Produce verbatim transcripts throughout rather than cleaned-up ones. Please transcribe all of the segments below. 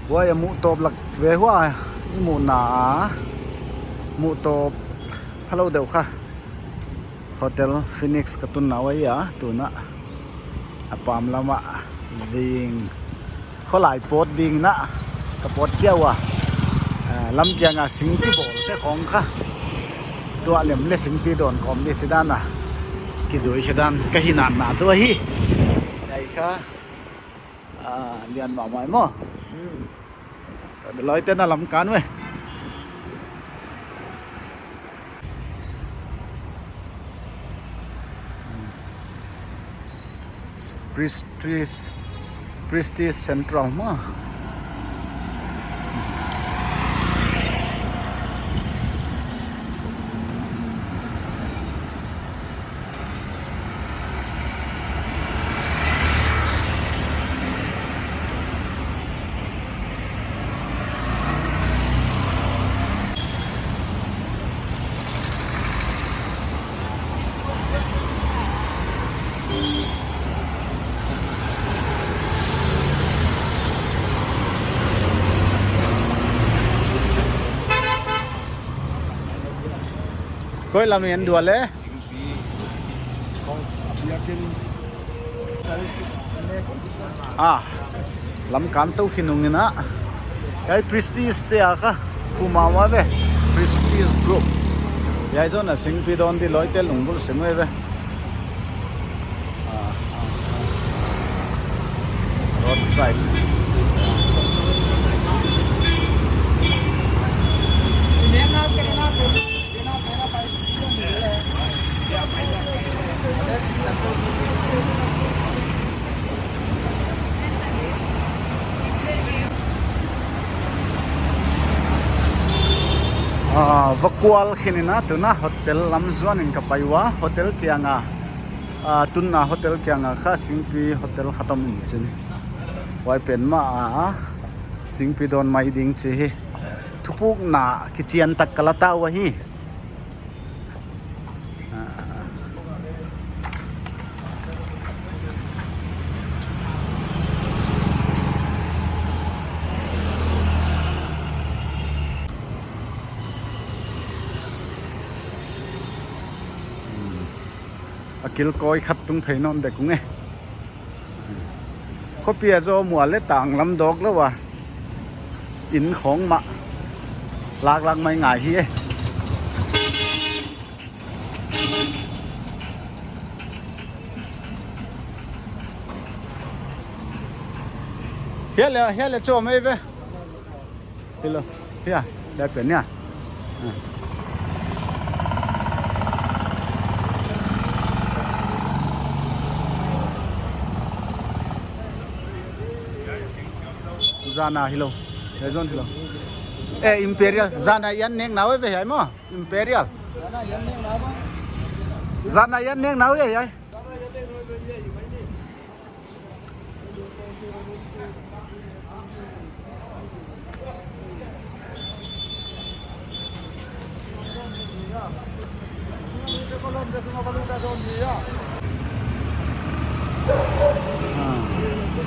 Huai a muh tawp lak ve hua i muhna a, muh tawp phalou deuh kha Hotel Phoenix ka tunna uai a, tuna a pam lam ah zing kholai pawt ding in ka pawt kia ua. Ah, lam kiang a singpi bawl te khong kha tuah lem le singpi dawn kawm di chi dan a kizui khe dan ka hi nan na tua hi. Ai kha, ah, lian mahmah maw. Hmm. Tua de loi te na lam kan ve. Prestige, Prestige Central maw. Koi lam en dua le. Ah, lam kan tou khin ung in a. Hiai Prestige te a kha, phu mahmah ve. Prestige Group. Hiai zawn a singpi dawn di loi te lunggulh sem ve. Ah, ah, ah. Roadside. Ah, va kual khin in a, tuna hotel lam zuan in ka pai ua, hotel kiang a, ah, tunna hotel kiang a kha singpi hotel khat om in chin. Huai pen mah a, singpi dawn mai ding chi hi. Thupukna kichian tak ka la ta ua hi. A kilkawi khat tung phei nawn dek ung e. Khopi a zaw mual le tang lam dawk lou a, in khong mah lak lak mai ngai hi e. Hiai le, hiai le chawm ei ve. Hello. Hiai, hiai pen nia. Ah. Zana hello. Hiai zawn hello. Eh, Imperial. Zana yan nek nau ve hiai maw. Imperial. Zana yan nek nau ve hiai.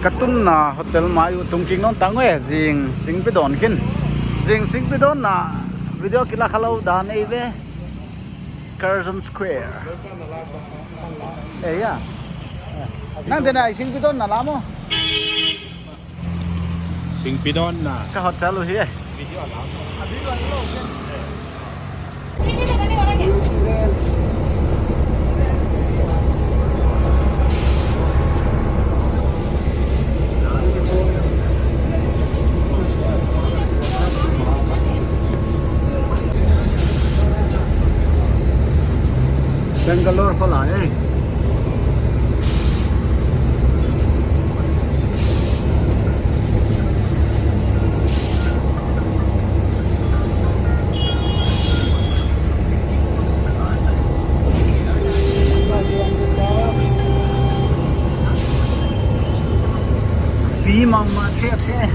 Ka tunna hotel mai uh tung kik nawn tang e, zing singpi dawn khin. Zing singpi dawnna video kila kha lou dan ei ve. Curzon Square. Eh, ya. Nang tena singpi dawnna lam maw? Singpi dawnna. Ka hotel uh hi. Bangalore kholai e. Pi mahmah thei thei.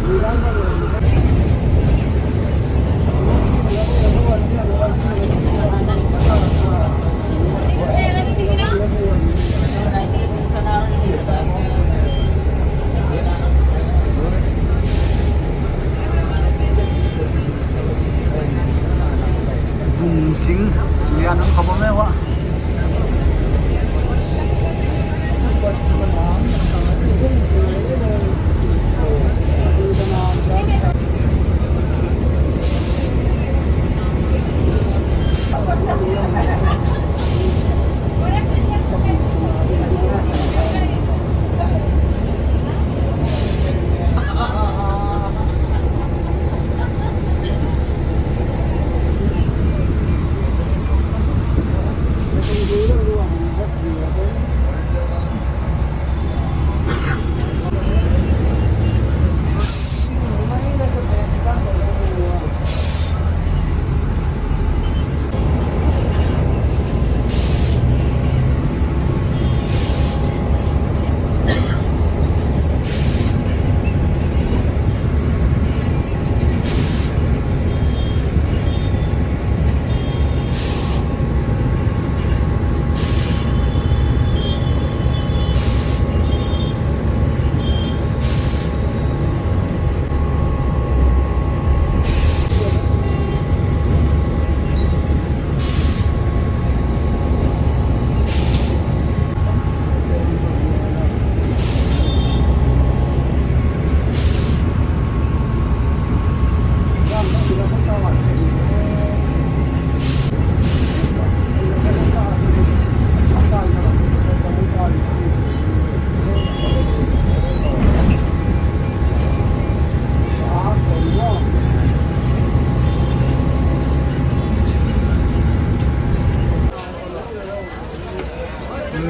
Bung sing lian ang kaba me wa.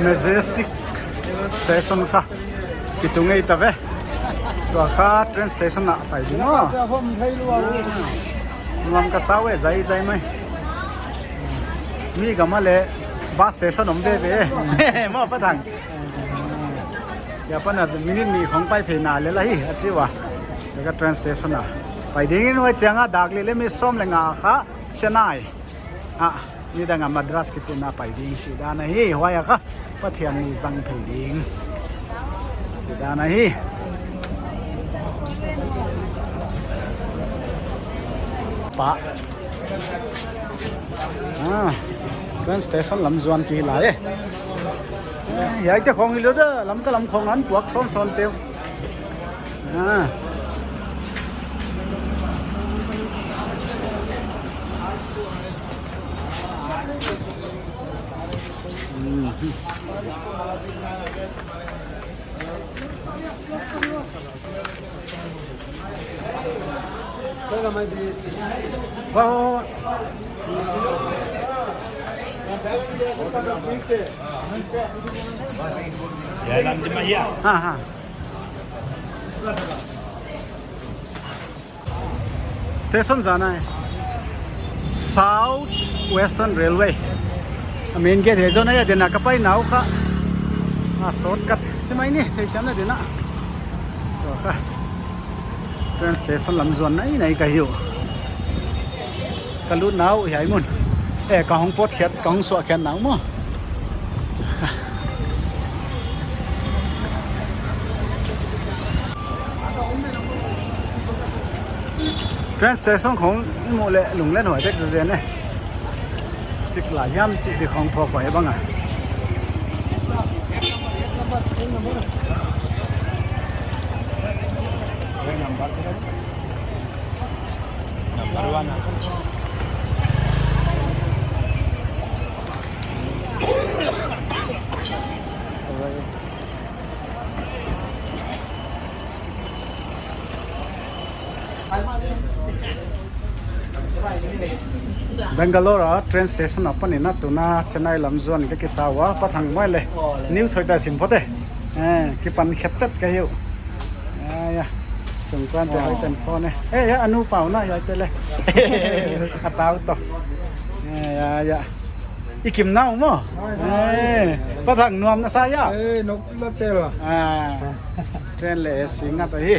Majestic Station kha kitung ei ta ve. Tua kha train station ah pai ding aw. Lam ka sa ve zai zai mai. Mi gam ah leh bus station om veve. Maw Pa Thang. Hiai apan a minute nih khong pai phei na lel ahi, a chi ua. Hiai kha train station ah pai ding in, huai chiang a dak li leh minute sawm leh nga kha Chennai ah, nidang a Madras kichi na pai ding chih dan ahi, huai a kha Pathian ni zang phei ding chih dan ahi. Pa. Ah, train station lam zuan ki lai e. Eh, hiaite khong hi lou a, Lamka lam khong a puak sawnsawn te uh. Ah. Hmm. Ha, ha. Station जाना है, South Western Railway. A main gate hi zaw na, hiai ding a ka pai nau kha. A shortcut chi mai ni, theisiam na ding a. Tua kha train station lam zuan nai nai ka hi uh. Ka lut nau hiai mun. Eh, ka hong pawt khiat, ka hong suah khiat nau maw. Train station khong i muh leh lunglen huai tek zen e. Chik lai hiam chih di khong phawk huai bang a. Number one. Bangalore a train station apan in a tuna Chennai lam zuan ka kisa ua, Pa Thang mai le. News hoih ta sim phot e. Eh, kipan khet chet ka hi uh. Ya, ya. Sungkuan te hoih ten phone e. Eh, ya, a nu pau na, ya te le. A tau to. Eh, ya, ya. I kim nau maw? Hai, hai. Eh, Pa Thang nuam na sa ya? Eh, nok la tel. Ah. Train le A C ngat ahi.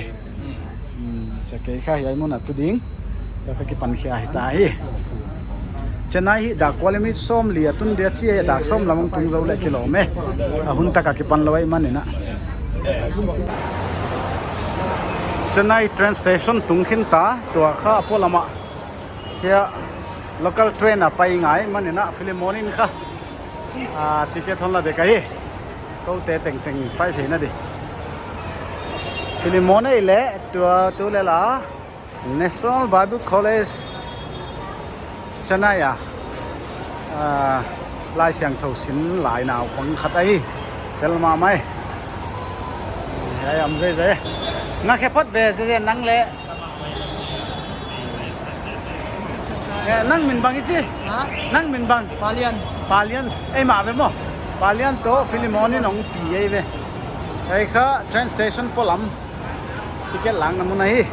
Hmm. Kei kha hiai mun a tu ding. Tua ka kipan khia hi ta hi. Chennai hi dak kua leh minute sawmli a tun dia chi, dak sawm lam hong tung zou leh kilawm e. A hun tak a kipan lou ahihman in a. Chennai train station tung khin ta, tua kha a polam ah. Hiai local train a pai ngai ahihman in a, Philemon in kha. Ah, ticket hon la dek ahi. Koute tengteng pai theihna di. Philemon ei leh, tua tu leh la. National Bible College Chennai a, ah, Laisiangthou sim lai naupang khat ahi. Fel mahmah e. Hiai om zeizei. Nga khe phot ve zeizei nang leh. Eh, nang min bang i chi? Ha? Nang min bang? Palian. Palian. Ei mah ve maw. Palian toh Philemon in hong pi ei ve. Ei kha train station polam. Ticket lakna mun ahi.